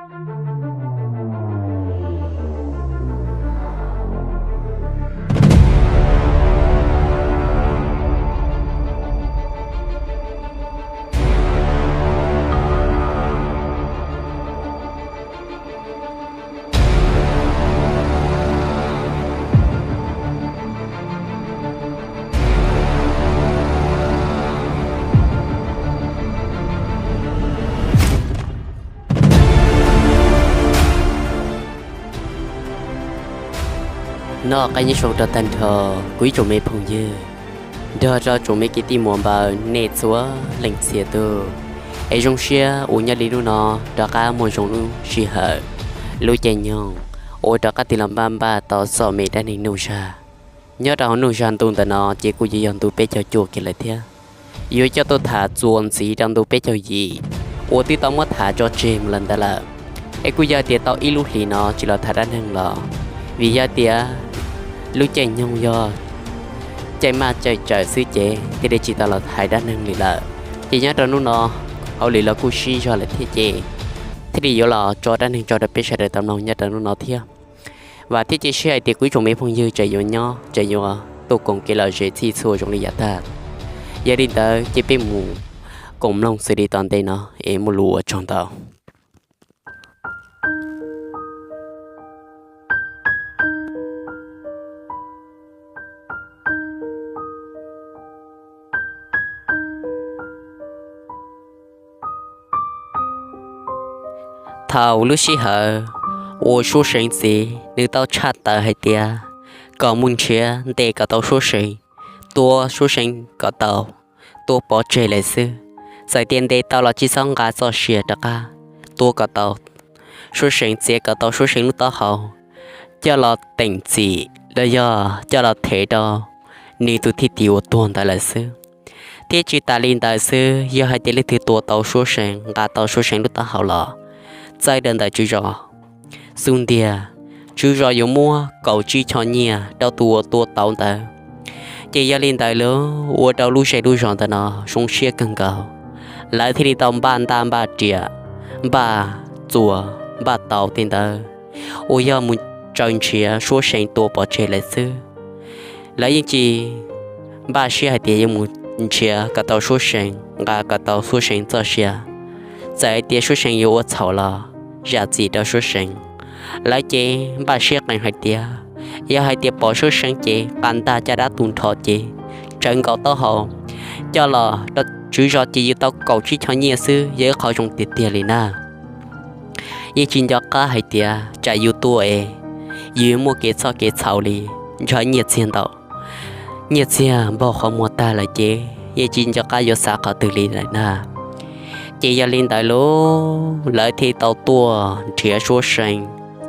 Noj qab nyob zoo rau tag nrho kuv ib tsoom me phooj ywg, nrog rau tsoom me kwv tij muam npawg nej txhua leej txhia tus. Es zoo siab uas nyob li hnub no rov qab muaj zoo lub sij hawm, lub caij nyoog uas rov qab tig los npaj npaj tau txoj me dab neeg nuj zag. Nyob rau hauv nuj zag ntu ntawm no ces kuj yuav yog ntu peb caug cuaj kiag lawm thiab. Yuav coj tuaj tham txuas ntxiv rau ntu peb caug yim uas twb tau muab tham tso tseg mus lawm ntawd lawm. Es kuj yog tias tau ib lub hlis no tsis los tham dab neeg los vim yog tias lub caij nyoog yog caij maj caij tsawm xwb ces thiaj li tsis tau los hais dab neeg li lawm. Ces nyob rau hnub no hauj lwm los kuj sib zog lawm thiab ces thiaj li yuav los tso dab neeg tso rau peb sawv daws tau mloog nyob rau hnub no thiab. Vam thiab cia siab hais tias kuv ib tsoom me phooj ywg tseem yuav nyob tseem yuav tuaj koom kev lom zem txhij txhua zoo li yav tag. Yog li ntawd ces peb mus koom mloog xws li tom ntej no es muaj lus ua tsaug ntau. Thaum lub sij hawm uas Suab Seev txiv nws tau tshaj tawm hais tias kom mus nrhiav ntes kom tau Suab Seev, tua Suab Seev kom tau, tua pov tseg lawm xwb. Txawm tias ntes tau los tsis txhob nqa txoj sia rov qab, tua kom tau Suab Seev, txiav kom tau Suab Seev lub taub hau, coj los teem txim los yog coj los them rau nws tus thwj tim uas tuag ntawd lawm xwb. Thiab tsis tas li ntawd xwb, yog hais tias leej twg tua tau Suab Seev, nqa tau Suab Seev lub taub hau los, txawj daws ntawm tswv zos xub ntiag, tswv zos yuav muab kaum tsib choj nyiaj rau tus uas tua tau ntawd. Ces yog li ntawd lawv ua rau lub zej lub zos ntawd no zoo siab kawg nkaus, lawv thiaj li tau npaj ntaj npaj riam, npaj txuas npaj taus tej ntawd uas yog mus tsaws nrhiav Suab Seev tua pov tseg lawm xwb. Lawv yeej tsis npaj siab hais tias yuav mus nrhiav kom tau Suab Seev, nqa kom tau Suab Seev txoj sia. Txawm hais tias Suab Seev yuav ua txhaum los zam txim rau Suab Seev. Lawv ces npaj siab qees hais tias yog hais tias pom Suab Seev ces nqa ntaj caj dab tu nrho ces tsawv nkaus taub hau coj los rau tswv zos ces yuav tau kaum tsib choj nyiaj xwb, yog ib qho zoo tiag tiag li na. Yeej tsis nco qab hais tias tsam yus tuaj es yus yuav muaj kev txhoj kev txhaum li, ntshaw nyiaj txiag ntau, nyiaj txiag npaug qhov muag tag lawm ces yeej tsis nco qab yuav xav qhov twg li lawm na. Ces yog li ntawd lawv thiaj tau tuaj nrhiav Suab Seev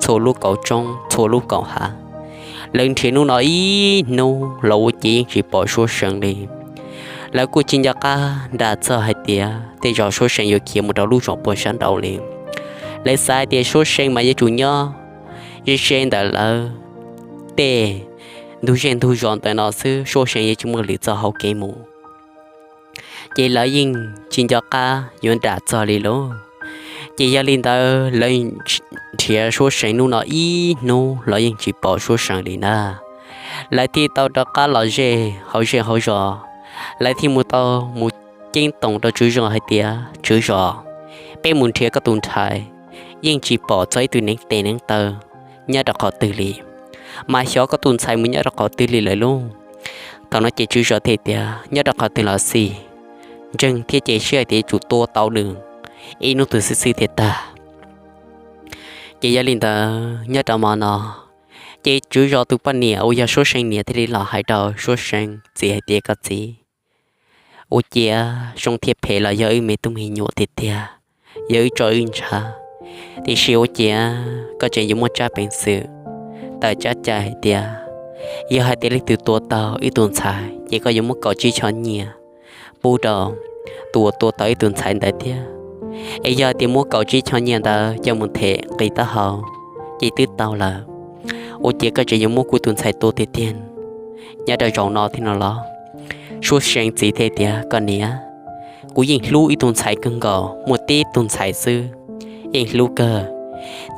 txhua lub kaum roob txhua lub kaum hav. Lawv nrhiav hnub no ib hnub los ua ces yeej tsis pom Suab Seev li. Lawv kuj tsis nco qab nram txog hais tias tej zaum Suab Seev yuav khiav mus rau lub zos puag sab nraud li. Lawv xav hais tias Suab Seev mas yuav tsum nyob ze ze ntawm lawv tej ntug zej ntug zos ntawm no xwb, Suab Seev yuav tsis muaj lwm txoj hauv kev mus. Ces lawv yeej tsis nco qab yuav nram txog li lauj. Ces yog li ntawd lawv nrhiav Suab Seev hnub no ib hnub los yeej tsis pom Suab Seev li na. Lawv thiaj tau rov qab los ze hauv zej hauv zos. Lawv thiaj mus tau mus ceeb toom rau tswv zos hais tias, Tswv zos, peb mus nrhiav koj tus ntxhais yeej tsis pom txog ib tug neev tes neev taw nyob rau qhov twg li, mas xyov koj tus ntxhais mus nyob rau qhov twg li lawm lauj. Thaum no ces tswv zos thiaj tias, Nyob rau qhov twg los xij, ntseeg thiab cia siab hais tias yuav tsum tua tau nws ib hnub twg xwb xwb thiaj tag. Ces yog li ntawd nyob rau hmo no, ces tswv zos tus poj niam uas yog Suab Seev niam thiaj li los hais rau Suab Seev txiv hais tias, Koj txiv, ua ciav zoo thiab phem los yog wb me tub me nyuam tiag tiag, yog wb tso wb ntshav, tiam sis ua ciav koj tseem yuav muaj tsab peev xwm tawm tsab cai hais tias yog hais tias leej twg tua tau wb tus ntxhais ces koj yuav muab kaum tsib choj nyiaj pub rau tus uas tua tau wb tus ntxhais ntawd thiab. Es yog hais tias muab kaum tsib choj nyiaj ntawd coj mus them nqi taub hau ces twb tau lawm. Ua ciav koj tseem yuav muab kuv tus ntxhais tua tiag tiag nyob rau zaum no thiab no los? Suab Seev txiv thiaj tias, Koj niam, kuv yeej hlub ib tug ntxhais kawg nkaus, muaj tib tug ntxhais xwb, yeej hlub kawg.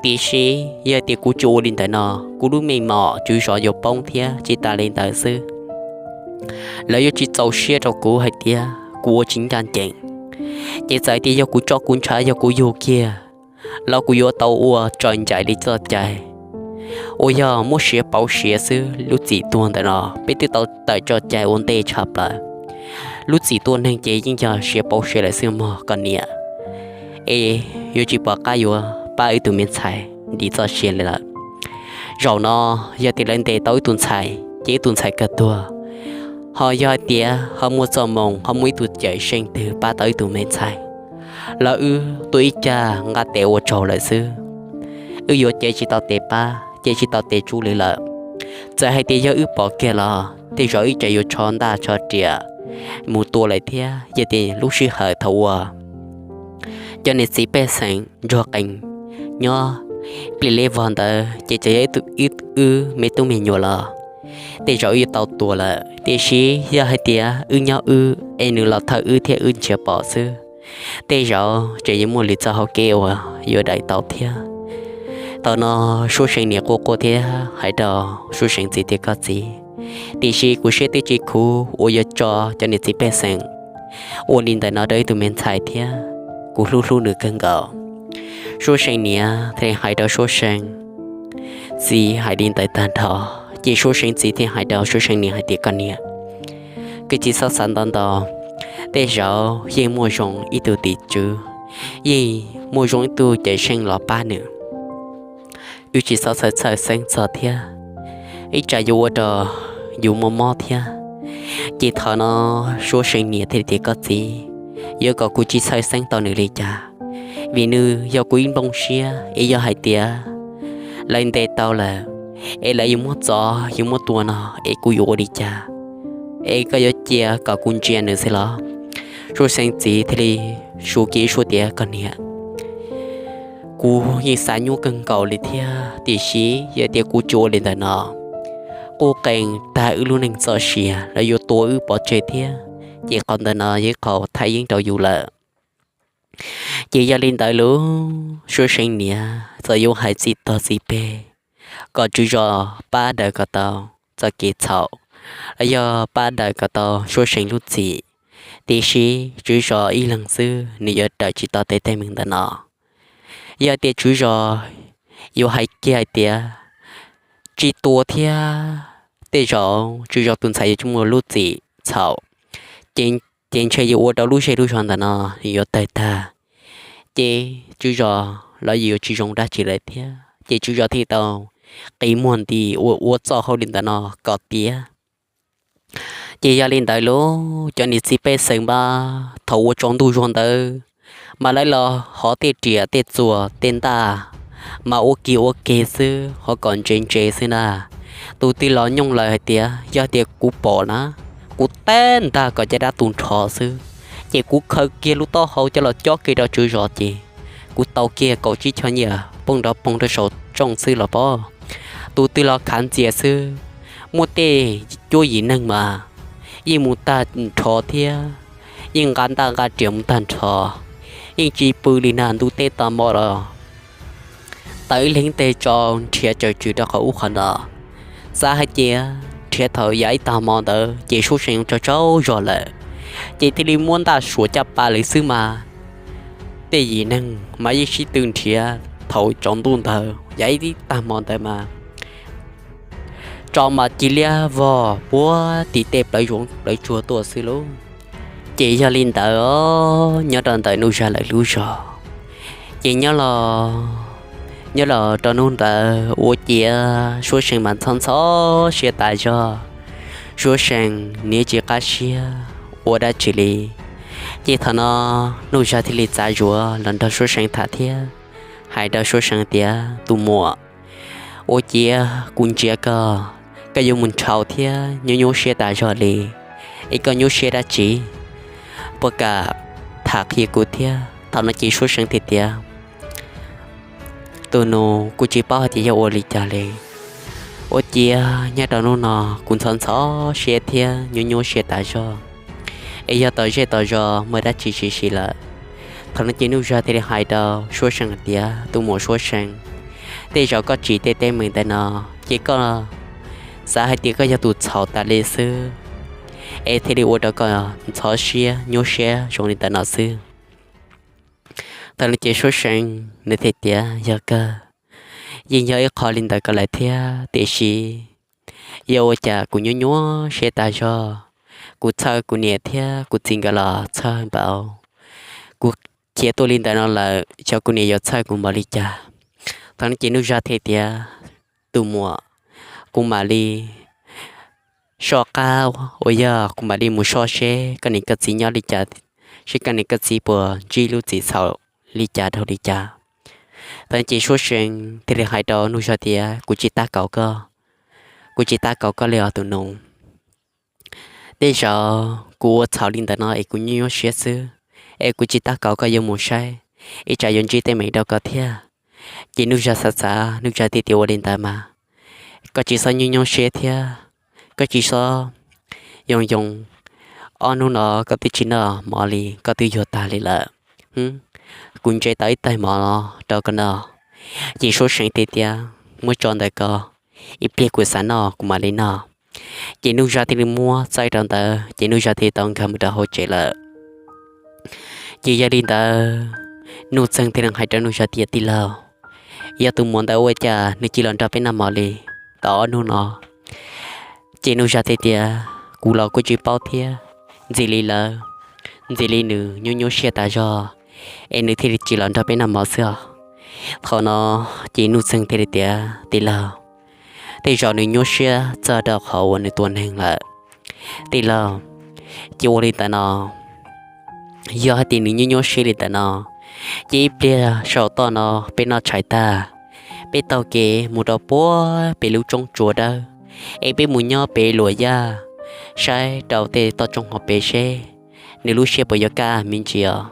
Tiam sis yog tias kuv tsis ua li ntawd no, kuv lub meej mom tswv zos yuav poob thiab tsis tas li ntawd xwb, lawv yuav tsis txaus siab rau kuv hais tias kuv ua tsis ncaj ncees. Ces txawm tias yog kuv tso kuv ntshav, yog kuv yug kiag los kuv yuav tau ua tso ncaim li txoj cai uas yog muab siav pauv siav xwb, lub txim tuag ntawm no peb twb tau tawm tso cai ua ntej tshaj plaws. Lub txim tuag neeg ces yeej yog siav pauv siav lawm xwb mog koj niam. Es yuav tsis pom qab yuav pab wb tus me ntxhais ntim txoj sia li lawm. Zaum no yog tias lawv ntes tau wb tus ntxhais ces wb tus ntxhais kawg tuag. Ho yog hais tias ho muaj txoj moo ho muaj ib tug cawm seej twg pab tau wb tus me ntxhais los wb tuaj ib cag nqa tes ua tsaug lawm xwb. Wb yuav cev tsis tau tes pab, cev tsis tau tes tsub li lawm. Txawm hais tias yog wb pom kiag los tej zaum wb tseem yuav tsho ntaj tsho riam mus tua lawm thiab. Yog tias lub sij hawm thaum uas cov niam txiv pej xeem ntsuag qees nyob plig li vog ntawd ces tseem yog wb me tub me nyuam los tej zaum wb yuav tau tua lawm. Tiam sis yog hais tias wb nyob wb es nws los thawj wb thiab wb nrhiav pom xwb, tej zaum tseem yuav muaj lwm txoj hauv kev uas yuav daws tau thiab. Thaum no Suab Seev niam quaj quaj thiab hais rau Suab Seev txiv tias, koj txiv, tiam sis kuv siab twb tsis khuv uas yuav tso cov niam txiv pej xeem ua li ntawm no rau ib tug me ntxhais thiab, kuv hlub hlub nws kawg nkaus. Suab Seev niam thiaj li hais rau Suab Seev txiv hais li ntawd tag nrho, ces Suab Seev txiv thiaj hais rau Suab Seev niam hais tias, koj niam, koj tsis txhob xav ntau ntau, tej zaum yeej muaj zoo ib tug tim tswv, yeej muaj zoo ib tug cawm seej los pab nws. Wb tsis txhob txhawj txhawj xeeb txog thiab, ib tsam yuav ua rau yus muaj mob thiab. Ces thaum no Suab Seev niam thiaj li tias, koj txiv, yuav kom kuv tsis txhawj xeeb tau nws li cas, vim nws yog kuv ib nplooj siab es yog hais tias lawv ntes tau lawm es lawv yuav muab txov yuav muab tua no es kuv yuav ua li cas? Es koj yuav cia kom kuv ntsia nws xwb los? Suab Seev txiv thiaj li suav kiag ib suab tias, koj niam, kuv yeej xav nyuaj kawg nkaus li thiab, tiam sis yog tias kuv tsis ua li ntawd no, quj qees tag wb lub neej txoj sia los yuav tua wb pov tseg thiab, ces qhov ntawd no yog ib qho thaj yeeb rau yus lawm. Ces yog li ntawd los Suab Seev niam txawm yuav hais txij tog txij peg kom tswv zos pab daws kom tau txoj kev txhaum los yog pab daws kom tau Suab Seev lub txim, tiam sis tswv zos ib leeg xwb nws yuav raws tsis tau tej teeb meem ntawm no. Yog tias tswv zos yuav hais kiag hais tias tsis tua thiab, tej zaum tswv zos tus ntxhais yuav tsis muaj lub txim txhaum, ces ntshe yuav ua rau lub zej lub zos ntawm no yuav tawg tag, ces tswv zos los yuav tsis zoo dab tsi lawm thiab, ces tswv zos thiaj tau qi muag nti ua ua txoj hauj lwm ntawm no kom tiav. Ces yog li ntawd los cov niam txiv pej xeem mas thaum ua tsaus ntuj zog ntawd mas lawv los hov tej riam tej txuas tej ntaj mas ua kiag ua ke xwb, hov kom ntse ntse xwb na. Tus twg los nyooj lawm hais tias yog tias kuv pom na, kuv tab ntag kom caj dab tu nrho xwb, ces kuv khaws kiag lub taub hau coj los cob kiag rau tswv zos ces kuv tau kiag kaum tsib choj nyiaj poob nrov poog rau saum rooj xwb los pob. Tus twg los khav ntxias xwb, muaj tej cuab yim neeg mas yeej mus tag nrho thiab, yeej nqa ntaj nqa riam mus tag nrho, yeej tsis pw li na, ntuj teb tag hmo los taws ib leeg teg tso nrhiav cawm tswm rau qhov ub qhov no. Xav hais tias nrhiav thaum yav ib tag hmo ntawd ces Suab Seev tsaug tsaug zog lawm, ces thiaj li muab ntaj suam caj pas lawm xwb mas tej yim neeg mas yeej sib tw nrhiav thaum tsaus ntuj ntawd yav ib tag hmo ntawd mas tso mas ci liab vog puag tim tej plawv zoov plawv tsuag tuaj xwb lauj. Ces yog li ntawd os, nyob rau ntawm Nuj Zag lawv lub zos, ces nyob los, nyob los rau hnub ntawd ua ciav Suab Seev mas ntxhov ntxhov siab tas zog. Suab Seev nws tsis qab siab ua dab tsi li. Ces thaum no Nuj Zag thiaj li txav zuav los nrog Suab Seev tham thiab hais rau Suab Seev tias, tus muam, ua ciav kuv ntsia koj, koj yuav mus ntshaus thiab nyuaj nyuaj siab tas zog li, es koj nyuaj siab dab tsi? Puas kam tham qhia kuv thiab? Thaum no ces Suab Seev thiaj tias, tus nus, kuv tsis paub hais tias yog ua li cas li. Ua ciav nyob rau hnub no kuv ntxhov ntxhov siab thiab nyuaj nyuaj siab tas zog, es yog tom zej tom zos muaj dab tsi siv siv lawm, Thaum no ces Nuj Zag thiaj li hais rau Suab See hais tias, tus muam Suab See, tej zaum koj tsim tej teeb meem ntawm no ces koj xav hais tias koj yog tus txhaum tas li xwb, es thiaj li ua rau koj ntxhov siab nyuaj siab zoo li ntawm no xwb. Thaum no ces Suab See nws thiaj tias, yog kawg, yeej yog ib qho li ntawd kawg lawm thiab, tiam sis yog ua cas kuv nyuaj nyuaj siab tas zog. Kuv txhawj kuv niam thiab kuv txiv nkawd los txhawj npaum, kuv khiav tuaj li ntawm no lawm xyov kuv niam yuav txhawj kuv npaum li cas. Thaum no ces Nuj Zag thiaj tias, tus muam, kuv mam li soj qab uas yog kuv mam li mus soj seb koj niam koj txiv nyob li cas, seb koj niam koj txiv puas ntsib lub txim txhaum li cas rau li cas. Thaum no ces Suab See thiaj li hais rau Nuj Zag tias, kuv tsis tab kaum koj, kuv tsis tab kaum koj li os tus nus. Tej zaum kuv ua txhaum li ntawm no es kuv nyuaj nyuaj siab xwb, es kuv tsis tab kaum koj yuav mus saib, ib tsam yuav ntsib teeb meem rau koj thiab. Ces Nuj Zag xav xav, Nuj Zag thiaj tias, ua li ntawd mas koj tsis txhob nyuaj nyuaj siab thiab, koj tsis txhob yoo yoo, ob hnub no koj twb tsis noj mov li, koj twb yuag tag li lawm. Kuv ntse tau ib tais mov rau koj noj. Ces Suab See thiaj tias, muab tso ntawm ko, ib pliag kuv xav noj kuv mam li noj. Ces Nuj Zag thiaj li muab txaij rau ntawd ces Nuj Zag thiaj tau nkag mus rau hauv tsev lawm. Ces yog li ntawd, Nuj Txeeg thiaj li hais rau Nuj Zag tias, tij laug, yog tus muam ntawd ua cas nws tsis los nrog peb noj mov li tau ob hnub no? Ces Nuj Zag thiaj tias, kuv los kuj tsis paub thiab, ntxim li lawv, ntxim li nws nyuaj nyuaj siab tas zog es nws thiaj li tsis los nrog peb noj mov xwb os. Thaum no ces Nuj Txeeg thiaj li tias, tij laug, tej zaum nws nyuaj siab txog rau qhov uas nws tua neeg lawm. Tij laug, ces ua li ntawd no, yog hais tias nws nyuaj nyuaj siab li ntawm no, ces ib pliag saum toj no peb noj tshais tag, peb taug kev mus rau puag pem lub roob tsua dawb, es peb mus nyob pem luam yaj saib rau tej toj roob hauv pes seb nws lub siab puas yuav kaj me ntsis os.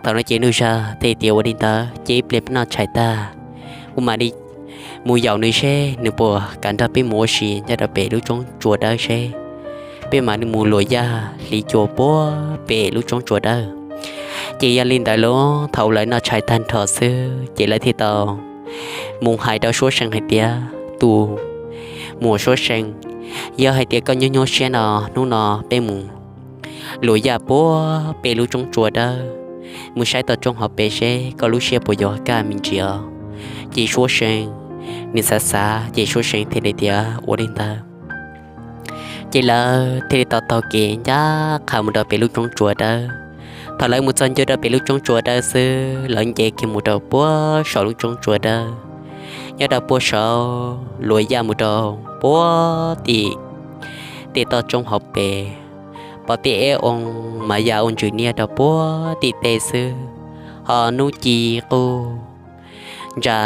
Thaum no ces Nuj Zag thiaj tias, ua li ntawd ces ib pliag peb noj tshais tag, kuv mam li mus yaum nws seb nws puas kam nrog peb mus ua si nyob rau pem lub roob tsua dawb seb, peb mam li mus luam yaj hliv cua puag pem lub roob tsua dawb. Ces yog li ntawd lauj, thaum lawv noj tshais tag nrho xwb ces lawv thiaj tau mus hais rau Suab See hais tias, tus muam Suab See, yog hais tias koj nyuaj nyuaj siab no, hnub no peb mus luam yaj puag pem lub roob tsua dawb, mus saib toj roob hauv pes seb koj lub siab puas yuav kaj me ntsis os. Ces Suab See nws xav xav ces Suab See thiaj li tias, ua li ntawd. Ces lawv thiaj li tau taug kev ncaj qha mus rau pem lub roob tsua dawb. Thaum lawv mus txog ncua rau pem lub roob tsua dawb xwb, lawv nce kiag mus rau puag saum lub roob tsua dawb, nyob rau puag saum luam yaj mus rau puag tim tej toj roob hauv pes, pom tej eb oo mas ya ua ntsws niab rau puag tim tej xwb, ho hnub ci quj ntsa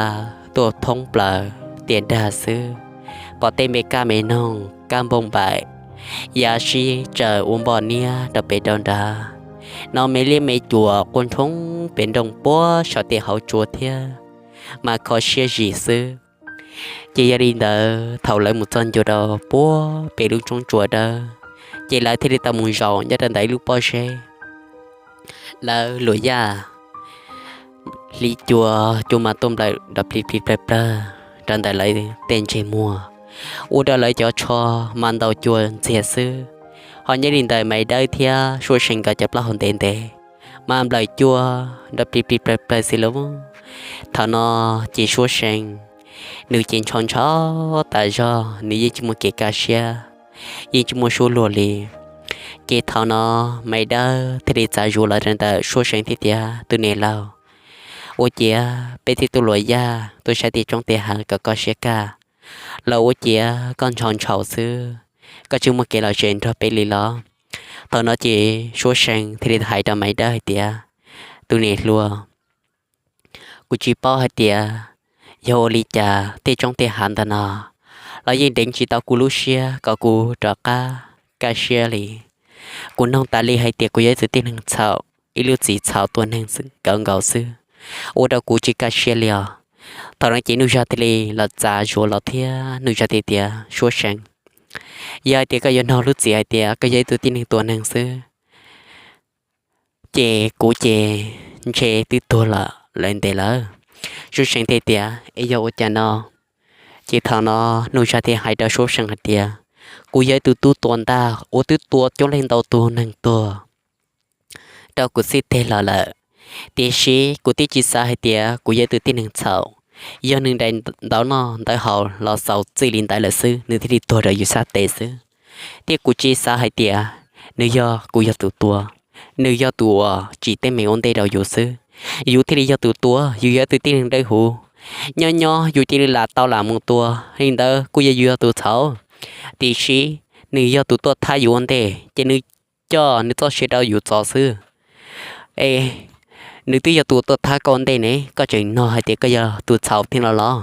tuaj thoob plaws tiam dag xwb, pom tej me kab me noog kab npoo npaim ya sib tsaws ua npoj niab rau pem rau nrad, hnov me liab me cuam quaj nrhoob pem nrooj puag saum tej hauv tsua thiab, mas kho siab zim xwb. Ces yog li ntawd thaum lawv mus txog ncua rau puag pem lub roob tsua dawb, ces lawv thiaj li tau mus zaum nyob rau ntawm ib lub pob zeb. Lawv luam yaj hliv cua, cua mas tuaj nplawm nrov plig plig plawg plawg rau ntawm lawv tej ntsej muag, ua rau lawv cov tsho mas ntaus cua ntxiag xwb. Ho nyob li ntawm Maiv Dawb thiab Suab See nkawd cov plaub hau ntev ntev mas nplawm cua nrov plig plig plawg plawg xwb lauj. Thaum no ces Suab See nws ces ntshaus ntshaus tas zog, nws yeej tsis muaj kev kaj siab, yeej tsis muaj suab luag li. Ces thaum no Maiv Dawb thiaj li txav zuav los rau ntawm Suab See thiab tias, tus niam laus, ua ciav peb thiaj tuaj luam yaj tuaj saib tej roob tej hav kom koj siab kaj los ua ciav koj ntshaus ntshaus xwb, koj tsis muaj kev lom zem nrog peb li los? Thaum no ces Suab See thiaj li hais rau Maiv Dawb hais tias, tus niam hluas, kuv tsis paub hais tias yog ua li cas tej roob tej hav ntawm no los yeej deev tsis tau kuv lub siab kom kuv rov qab kaj siab li. Kuv noog tas li hais tias kuv yog ib tug tib neeg txhaum, ib lub txim txhaum tua neeg nkaus nkaus xwb, ua rau kuv tsis kaj siab li os. Thaum no ces Nuj Zag thiaj li los txav zuav los thiab Nuj Zag thiaj tias, Suab See, yog hais tias koj yuav noog lub txim hais tias koj yog ib tug tib neeg tua neeg xwb, ces kuv ces ntshe twb tuag lawm lawv ntev lawm. Suab See thiaj tias, Es yog ua cas no? Ces thaum no Nuj Zag thiaj hais rau Suab See hais tias, Kuv yog ib tug tub tua ntaj uas twb tua coob leej ntau tus neeg tuag rau kuv xib teg los lawm, tiam sis kuv twb tsis xav hais tias kuv yog ib tug tib neeg txhaum. Yog nws daim ntawv noj ntawv haus los xaus txij li ntawd lawm xwb, nws thiaj li tuag rau yus sab tes xwb. Thiab kuv tsis xav hais tias nws yog kuv yog tus tua, nws yog tus uas tsim teeb meem ua ntej rau yus xwb. Yus thiaj li yog tus tua, yus yog ib tug tib neeg dawb huv. Nyob nyob yus cia li lam tau lam mus tua, li ntawd kuj yog yus yog tus txhaum. Tiam sis nws yog tus tuaj thab yus ua ntej, ces nws coj nws txoj sia rau yus txov xwb. Es nws twb yog tus tuaj thab koj ua ntej ne, koj tseem nug hais tias koj yog tus txhaum thiab no los?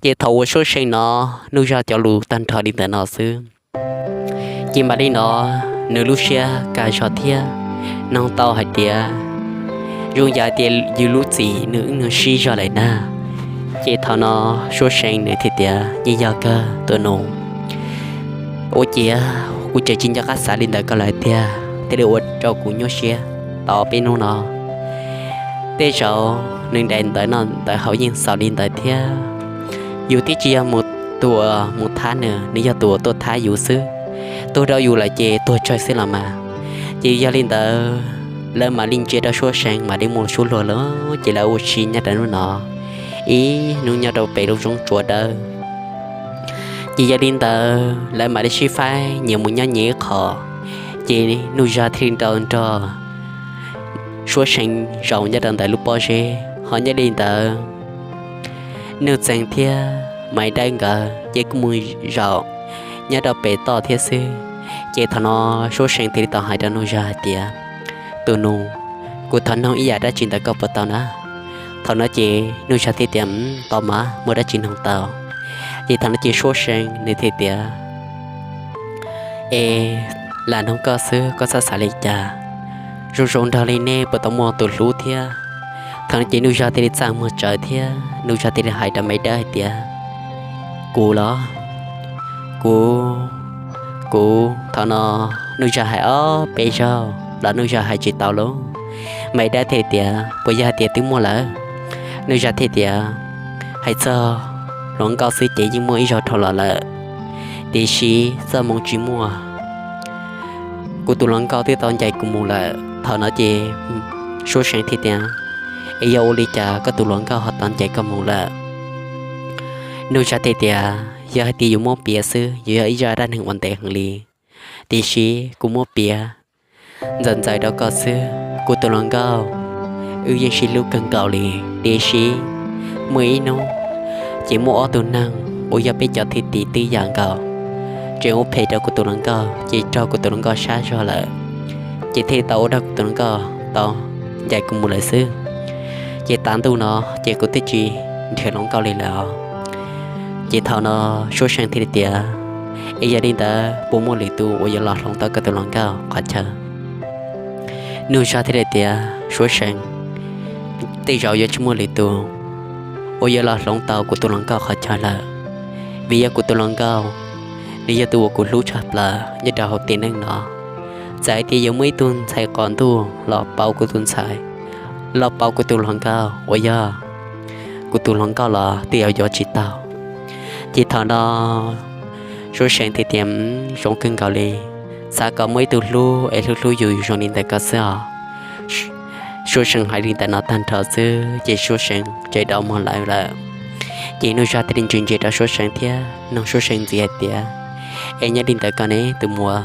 Ces thaum uas Suab See no, Nuj Zag cov lus tag nrho li ntawm no xwb, ces mam li no nws lub siab kaj zog thiab noog tau hais tias zoo yam tias yus lub txim nws wb nws sib zog lawm na. Ces thaum no Suab See nws thiaj tias, Yeej yog kawg tus nus, ua ciav kuv tseem tsis nco qab xav li ntawd koj lawm tiag, thiaj li ua rau kuv nyuaj siab tau peb hnub no. Tej zaum nws daim ntawv noj ntawv haus yeej xaus li ntawd thiab. Yus twb tsis yog mus tua mus thab nws, nws yog tus uas tuaj thab yus xwb. Tuag rau yus lawm ces tuag tsawg xwb los mas. Ces yog li ntawd lawv mam li ntsia rau Suab See mam li mus suab luag lawm, ces lawv ua si nyob rau hnub no ib hnub nyob rau pem lub roob tsua dawb. Ces yog li ntawd lawv mam li sib faib nyias mus nyob nyias ib qho. Ces Nuj Zag thiaj li nrog Suab See zaum nyob rau ntawm lub pob zeb, ho nyob li ntawd Nuj Txeeg thiab Maiv Dawb nkawd ces kuj mus zaum nyob rau pem toj thiab xwb. Ces thaum no Suab See thiaj li tau hais rau Nuj Zag hais tias, Tus nus, kuv thov noog ib yam dab tsi ntawm koj puas tau na? Thaum no ces Nuj Zag thiaj tias, Tau mas, muaj dab tsi noog tau? Ces thaum no ces Suab See nws thiaj tias, Es lam noog koj xwb, koj txhob xav li cas. Zoo zoo nraug li nej puas tau muaj tus hlub thiab? Thaum no ces Nuj Zag thiaj li txaj muag tsawv thiab Nuj Zag thiaj li hais rau Maiv Dawb hais tias, Kuv los? Kuv, kuv. Thaum no Nuj Zag hais ob peb zaug los Nuj Zag hais tsis tau lauj. Maiv Dawb thiaj tias, Puas yog hais tias twb muaj lawm? Nuj Zag thiaj tias, Hais txog hluas nkauj xwb ces yeej muaj ib zaug dhau los lawm, tiam sis txoj hmoo tsis muaj. Kuv tus hluas nkauj twb tau ncaim kuv mus lawm. Thaum no ces Suab See thiaj tias, Es yog ua li cas koj tus hluas nkauj ho tau ncaim koj mus lawm? Nuj Zag thiaj tias, Yog hais tias yuav muab piav xwb yuav yog ib zaj dab neeg uas ntev heev li, tiam sis kuv muab piav ntxaws ntxaws rau koj xwb. Kuv tus hluas nkauj, wb yeej sib hlub kawg nkaus li, tiam sis muaj ib hnub ces muaj ob tug neeg uas yog peb cov thwj tim twb yam nkaus tseem ua phem rau kuv tus hluas nkauj, ces raug kuv tus hluas nkauj sab zog lawm, ces thiaj li tau ua rau kuv tus hluas nkauj tau ncaim kuv mus lawm xwb. Ces tav ntuj no ces kuv twb tsis nrhiav hluas nkauj li lawm os. Ces thaum no Suab See thiaj li tias, Es yog li ntawd puas muaj lwm tus uas yuav los hloov tau koj tus hluas nkauj qhov chaw? Nuj Zag thiaj li tias, Suab See, tej zaum yuav tsis muaj lwm tus uas yuav los hloov tau kuv tus hluas nkauj qhov chaw lawm, vim yog kuv tus hluas nkauj nws yog tus uas kuv hlub tshaj plaws nyob rau hauv tiam neej no. Txawm hais tias yuav muaj ib tug ntxhais qos ntuj los pauv kuv tus ntxhais, los pauv kuv tus hluas nkauj uas yog kuv tus hluas nkauj los twb yuav yuav tsis tau. Ces thaum no Suab See thiaj tias, Zoo kawg nkaus li, xav kom muaj ib tug hlub es hlub hlub yus zoo li ntawm koj xwb os. Suab See hais li ntawm no tag nrho xwb ces Suab See tseem dau muag lawm lawm. Ces Nuj Zag thiaj li ntsia ntsia rau Suab See thiab nug Suab See ntxiv hais tias, Es nyob li ntawm koj ne tus muam,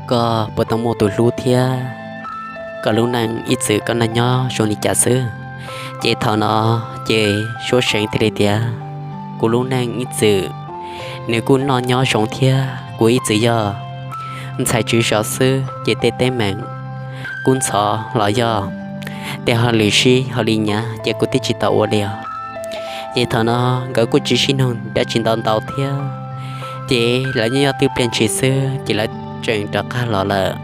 koj puas tau muaj tus hlub thiab koj lub neej ib txwm koj noj nyob zoo li cas xwb? Ces thaum no ces Suab See thiaj li tias, Kuv lub neej ib txwm nws kuj noj nyob zoo thiab kuv ib txwm yog ntxhais tswv zos xwb ces tej teeb meem kub ntxhov los yog tej hauj lwm sib hauj li nyav ces kuv twb tsis tau ua li os. Ces thaum no nkawd kuj tsis sib nug dab tsi ntau ntau thiab, ces lawv nyob nyob twb pliag ntshis xwb ces lawv tseem rov qab los lawm.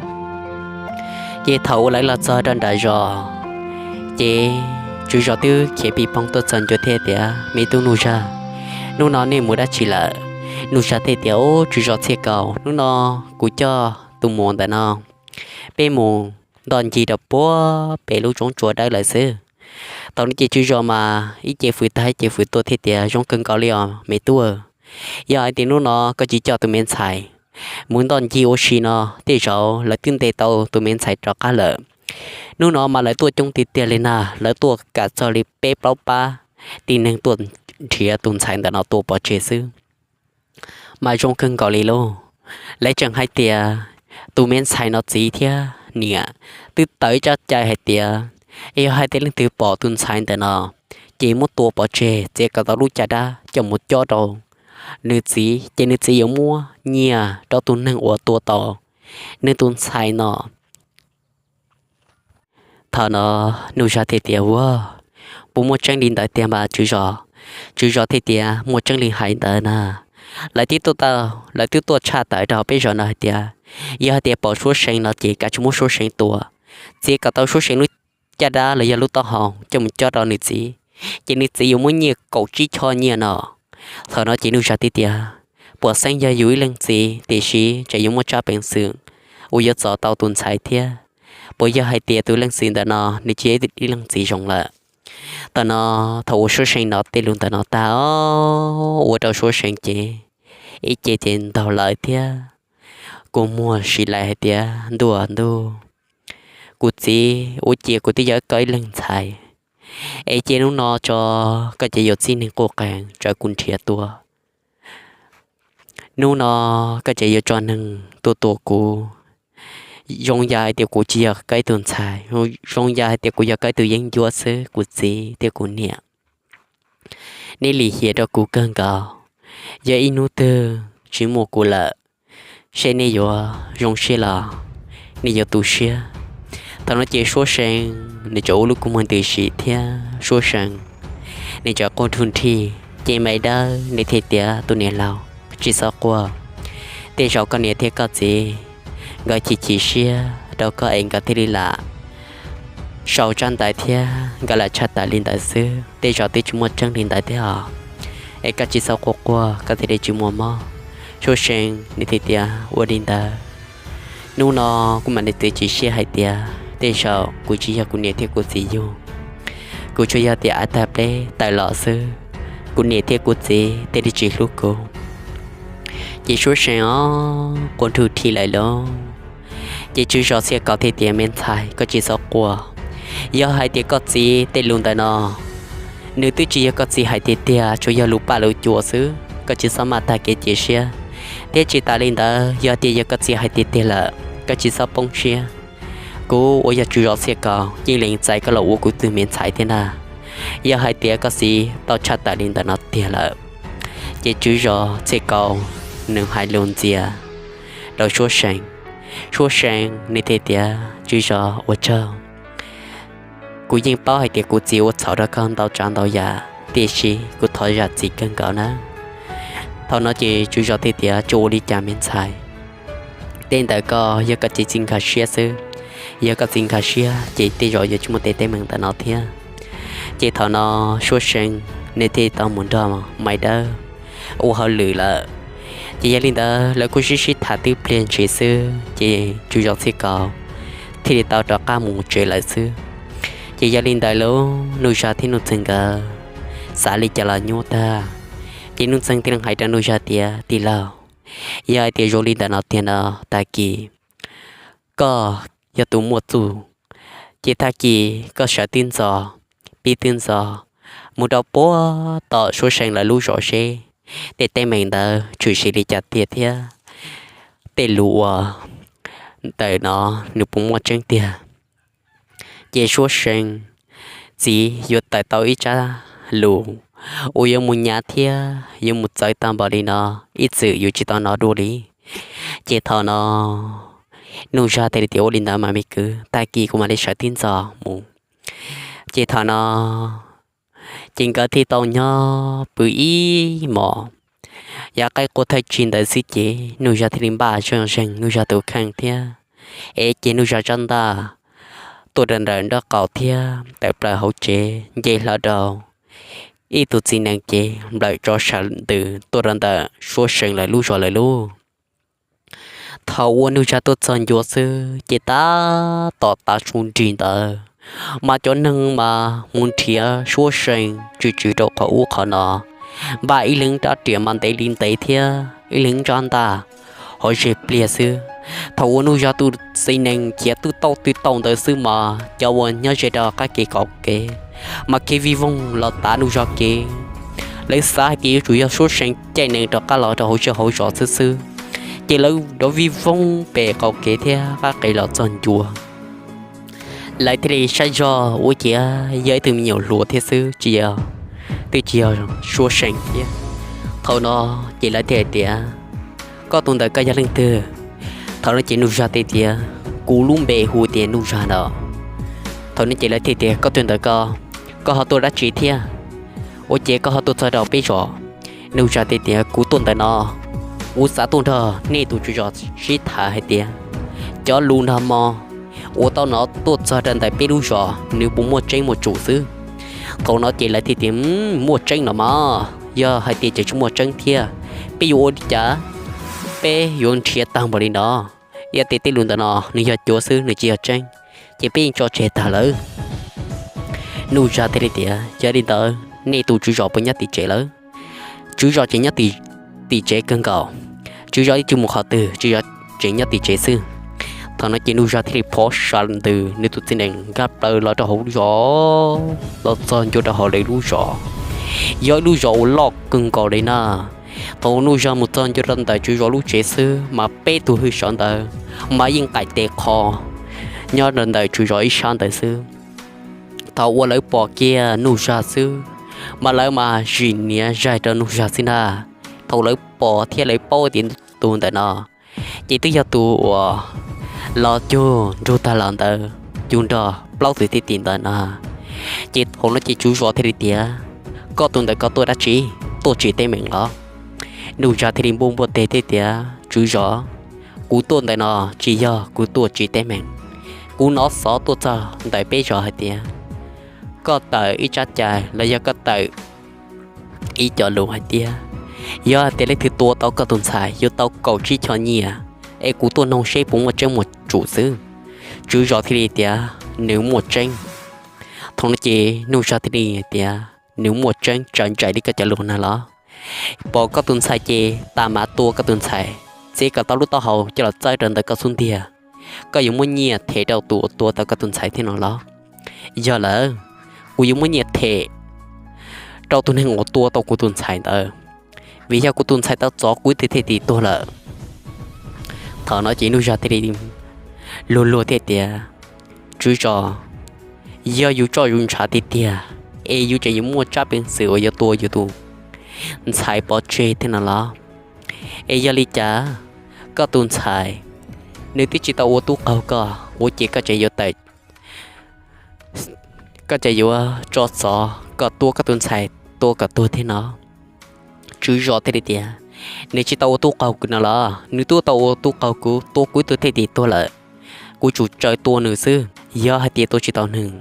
Ces thaum uas lawv los txog rau nram zos, ces tswv zos twb khiav pis poog tuaj txog ncua thiab tias, Me tub Nuj Zag, hnub no nej mus dab tsi lawm? Nuj Zag thiaj tias, Ub, tswv zos Txhiaj Kaus, hnub no kuv coj tus muam ntawm no peb mus ntoj ncig rau puag pem lub roob tsua dawb lawm xwb. Thaum no ces tswv zos mas ib ce fwv tag ib ce fwv tuaj thiab tias, Zoo kawg nkaus li os me tub, yog hais tias hnub no koj tsis coj tus me ntxhais mus ntoj ncig ua si no, tej zaum lawv twb ntes tau tus me ntxhais rov qab lawm. Hnub no mas lawv tuaj coob tiag tiag li na, lawv tuaj kam txog li peb plaub pab tib neeg tuaj nrhiav tus ntxhais ntawm no tua pov tseg xwb. Mas zoo kawg nkaus li lauj. Lawv tseem hais tias tus me ntxhais no txiv thiab niam twb tawm ib tsab cai hais tias, yog hais tias leej twg pom tus ntxhais ntawm no, ces muab tua pov tseg, txiav kom tau lub caj dab coj mus cob rau nws txiv, ces nws txiv yuav muab nyiaj rau tus neeg uas tua tau nws tus ntxhais no. Thaum no Nuj Zag thiaj tias, Ua, puas muaj tseeb li ntawd tiag mas tswv zos? Tswv zos thiaj tias, Muaj tseeb li hais ntawd na. Lawv twb tuaj tau, lawv twb tuaj tshaj tawm rau peb zos no hais tias, yog hais tias pom Suab See no ces kav tsij muab Suab See tua, txiav kom tau Suab See lub caj dab los yog lub taub hau coj mus cob rau nws txiv, ces nws txiv yuav muab nyiaj kaum tsib choj nyiaj no. Thaum no ces Nuj Zag thiaj tias, Puas xeeb yog yus ib leej txiv, tiam sis tseem yuav muaj tsab peev xwm uas yuav txov tau tus ntxhais thiab. Puas yog hais tias tus leej txiv ntawm no nws tsis yog ib leej txiv zoo lawm? Thaum no, thaum uas Suab See hnov tej lus ntawm no tag, ua rau Suab See ces ib ce ces ntaug lawv thiab kua muag si lais hais tias, Ntuj ntuj, kuv txiv, ua ciav kuv twb yog koj ib leeg ntxhais, es cia hnub no tso koj ces yuav txib neeg quj qees raws kuv nrhiav tua. Hnub no koj ces yuav tso neeg tuaj tua kuv. Zoo yam hais tias kuv tsis yog koj ib tug ntxhais, zoo yam hais tias kuv yog koj ib tug yeeb ncuab xwb kuv txiv thiab kuv niam. Nej lim hiam rau kuv kawg nkaus, yog ib hnub twg tsis muaj kuv lawm, seb nej yuav zoo siab los nej yuav tu siab. Thaum no ces Suab See nws tseem ua lub kua muag ntws sim thiab Suab See nws tseem quaj nrug nrhij, ces Maiv Dawb nws thiaj tias, Tus niam laus, tsis txhob quaj, tej zaum koj niam thiab koj txiv nkawd chim chim siab rau koj es nkawd thiaj li lam sau tsab ntawv thiab nkawd lam tshaj tawm li ntawd xwb, tej zaum twb tsis muaj tseeb li ntawd thiab os. Es koj tsis txhob quaj quaj, koj thiaj li tsis muaj mob. Suab See nws thiaj tias, Ua li ntawd, hnub no kuv mam li txiav txim siab hais tias tej zaum kuv tsis yog kuv niam thiab kuv txiv yug, kuv tsuas yog tias av tag pleb tawm los xwb, kuv niam thiab kuv txiv thiaj li tsis hlub kuv. Ces Suab See os quaj nrug nrhij lawm lauj. Ces tswv zos Txhiaj Kaus thiaj tias, Me ntxhais, koj tsis txhob quaj. Yog hais tias koj txiv tej lus ntawm no, nws twb tsis yog koj txiv hais tiag tiag, tsuas yog lus paj lus cua xwb, koj tsis txhob maj tag kev cia siab. Thiab tsis tas li ntawd, yog tias yog koj txiv hais tiag tiag lawm, koj tsis txhob poob siab. Kuv uas yog tswv zos Txhiaj Kaus yeej lees txais koj los ua kuv tug me ntxhais thiab ntag. Yog hais tias koj txiv tau tshaj tawm li ntawm no tiag lawm, ces tswv zos Txhiaj Kaus nws hais lus ntxias rau Suab See. Suab See nws thiaj tias, Tswv zos, ua tsaug. Kuv yeej paub hais tias kuv txiv ua txhaum rau koj ntau tsav ntau yam, tiam sis kuv thov zam txim kawg nkaus nawb. Thaum no ces tswv zos thiaj tias, Tsuas ua li cas me ntxhais, tej ntawd koj yog koj txiv tsis nkag siab xwb. Yog koj txiv nkag siab ces tej zaum yuav tsis muaj tej teeb meem ntawm no thiab. Ces thaum no Suab See nws thiaj tau mus nrog Maiv Dawb ua hauj lwm lawm. Ces yog li ntawd lawv kuj sib sib tham twb pliag ntshis xwb, ces tswv zos Txhiaj Kaus thiaj li tau rov qab mus tsev lawm xwb. Ces yog li ntawd lauj, Nuj Zag thiab Nuj Txeeg nkawd xav li cas los nyuaj tag. Ces Nuj Txeeg thiaj li hais rau Nuj Zag tias, Tij laug, yog hais tias zoo li ntawm no tiag no, tag kis koj yog tus muaj txuj, ces tag kis koj sawv tib ntxov, pib tib ntxov mus rau puag tom Suab See lawv lub zos seb tej teeb meem ntawd tshwm sim li cas tiag thiab tej lus uas ntawm no nws puas muaj tseeb tiag. Ces Suab See txiv yuav tawm tau ib tsab lus uas yuav mus nyav thiab yuav mus txawv tag npaum li no, ib txwm yus tsis tau hnov dua li. Ces thaum no Nuj Zag thiaj li tias, Ua li ntawd mas me kwv, tag kis kuv mam li sawv tib ntxov mus. Ces thaum no ces nkawd thiaj tau nyob pw ib hmos. Yav qaib qua thawj tsig ntawd xwb ces Nuj Zag thiaj li npaj zoj zeeg Nuj Zag tus kheej thiab, es ces Nuj Zag tsab ntaj tuaj rau ntawm nraub qaum thiab tawm plaws hauv tsev nce hlo rau ib tug txiv nees ces nplawm tsov saw ntws tuaj rau ntawm Suab See lawv lub zos lawv lub. Thaum uas Nuj Zag tuaj txog ncua xwb ces tab tom tav su nrig ntawd, mas cov neeg mas mus nrhiav suab seev tsw tsw rau qhov ub qhov no, npaj ib leeg rab riam mas ntev li ntev thiab ib leeg rab ntaj hauv zes pliag xwb. Thaum uas Nuj Zag tus txiv nees khiav twb tau twb tau ntawd xwb mas cov uas nyob ze rau qab kev qaum kev mas khiav vij voog los tav Nuj Zag kev. Lawv xav hais tias yuav tsum yog suab seev caij nees rov qab los rau hauv zej hauv zos xwb xwb, ces lawv rov vij voog pem qaum kev thiab qab kev los txog ncua. Lawv thiaj li saib zog ua ciav yog ib tug me nyuam hluas thiab xwb, tsis yog, twb tsis yog suab seev thiab. Thaum no ces lawv thiaj hais tias, koj tus ntawd koj yog leej twg? Thaum no ces Nuj Zag thiaj tias, kuv lub npe hu tias Nuj Zag no. Thaum no ces lawv thiaj tias, koj tus ntawd koj, koj ho tuaj dab tsi thiab? Ua ciav koj ho tuaj txog rau peb zos? Nuj Zag thiaj tias, kuv tuaj ntawm no, kuv xav tuaj nrog nej tus tswv zos sib tham hais tias cov lus nag hmo uas tau hnov tuaj txog rau ntawm peb lub zos nws puas muaj tseeb muaj tsum xwb. Thaum no ces lawv thiaj tias, muaj tseeb los mas, yog hais tias tseem tsis muaj tseeb thiab, peb yuav ua li cas? Peb yuav nrhiav tag npaum li no, yog tias tej lus ntawm no nws yog cuav xwb nws tsis yog tseeb, ces peb yeej tso tseg tag lawm. Nuj Zag thiaj li tias, yog li ntawd nej tus tswv zos puas nyob tim tsev lawm? Tswv zos tseem nyob tim tsev kawg nkaus. Tswv zos yeej tsis mus qhov twg, tswv zos tseem nyob tim tsev xwb. Thaum no ces Nuj Zag thiaj li phov sa ntws nws tus txiv nees nkag plaws los rau hauv lub zos, los txog ncua rau hauv lawv lub zos. Yog ib lub zos uas loj kawg nkaus li na. Thaum Nuj Zag mus txog ncua rau ntawm tswv zos lub tsev xwb mas peb tug hwj sawv ntawd mas yeej qaim tes qho nyob rau ntawm tswv zos ib sab ntawd xwb. Thaum uas lawv pom kiag Nuj Zag xwb, mas lawv mas zim niam zaig rau Nuj Zag xwb ntag. Thaum lawv pom thiab lawv paub tias tus ntawm no ces twb yog tus uas los cug nrug tag los ntawd cug nrog plaub tug thwj tim ntawm no. Ces thaum no ces tswv zos thiaj li tias, koj tus ntawm koj tuaj dab tsi, tuaj tsim teeb meem los? Nuj Zag thiaj li npuaj npuaj teg thiab tias, tswv zos, kuv tuaj ntawm no tsis yog kuv tuaj tsim teeb meem. Kuv hnov xov tuaj txog ntawm peb zos hais tias koj tawm ib tsab cai los yog koj tawm ib co lus hais tias yog hais tias leej twg tua tau koj tus ntxhais yuav tau kaum tsib choj nyiaj, es kuv tuaj noog seb puas muaj tseeb muaj tsum xwb. Tswv zos thiaj li tias, nws muaj tseeb. Thaum no ces Nuj Zag thiaj li tias, nws muaj tseeb tsa ntsais li koj cov lus na los? Pom koj tus ntxhais ces tas mas tua koj tus ntxhais, txiav kom tau lub taub hau coj los txawb rau ntawm koj xub ntiag, koj yuav muab nyiaj them rau tus uas tua tau koj tus ntxhais thiab no los? Yog lawm, kuv yuav muab nyiaj them rau tus neeg uas tua tau kuv tus ntxhais ntawd, vim yog kuv tus ntxhais tau txov kuv ib tug thwj tim tuag lawm. Thaum no ces Nuj Zag thiaj li luag luag thiab tias, tswv zos, yog yus tso yus ntshav tiag tiag es yus tseem yuav muaj tsab peev xwm uas yuav tua yus tus ntxhais pov tseg thiab no los? Es yog li cas koj tus ntxhais nws twb tsis tau ua tub qaug koj, ua ces koj tseem yuav tawm, koj tseem yuav tso xov kom tua koj tus ntxhais, tua kom tuag thiab no? Tswv zos thiaj li tias, nws tsis tau ua tub qaug kuv no los? Nws twb tau ua tub qaug kuv, tua kuv ib tug thwj tim tuag lawm. Kuv tsuas tsaws tua nws xwb, yog hais tias tua tsis tau nws,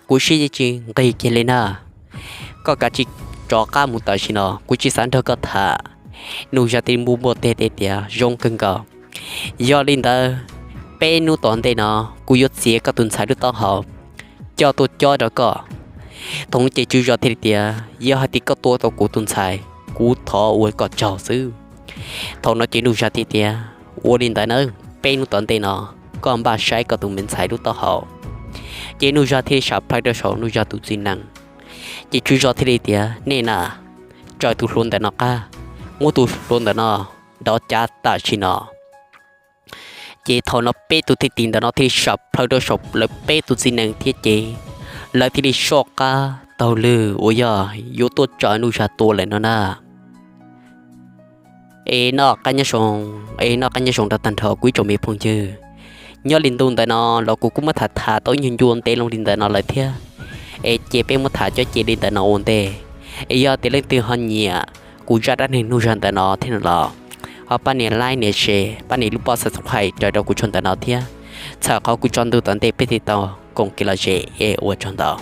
kuv siab yeej tsis nqig kiag li na. Koj kav tsij rov qab mus tam sim no, kuv tsis xav nrog koj tham. Nuj Zag thiaj npuaj npuaj teg thiab tias, zoo kawg nkaus. Yog li ntawd, peb hnub tom ntej no kuv yuav txiav koj tus ntxhais lub taub hau coj tuaj cob rau koj. Thaum no ces tswv zos thiaj li tias, yog hais tias koj tua tau kuv tus ntxhais, kuv thov ua koj tsaug xwb. Thaum no ces Nuj Zag thiaj tias, ua li ntawd nawb, peb hnub tom ntej no koj npaj saib koj tus me ntxhais lub taub hau. Ces Nuj Zag thiaj li sam plhaw rau saum Nuj Zag tus txiv nees. Ces tswv zos thiaj li tias, nej na, tsaws tus hluas ntawm no qab, muab tus hluas ntawm no nrov cav tam sim no. Ces thaum no peb tus thwj tim ntawm no thiaj li sam plhaw rau saum lawv peb tus txiv nees thiab ces lawv thiaj li soj qab taug lw uas yog yuav tuaj tsaws Nuj Zag tua lawm no na. Es noj qab nyob zoo, es noj qab nyob zoo rau tag nrho kuv ib tsoom me phooj ywg. Nyob li ntu ntawm no los kuv kuj muab tham tham tau ib nyuag ncua ntev loo li ntawm no lawm thiab. Es cia peb muab tham cov cia li ntawm no ua ntej. Es yog tias leej twg ho nyiam kuv zaj dab neeg Nuj Zag ntawm no thiab no los, ho pab nias like nias share, pab nias lub pob subscribe raws rau kuv tshooj ntawm no thiab. Txhawm qhov kuv tso ntu tom ntej peb thiaj tau koom kev lom zem es ua tsaug ntau.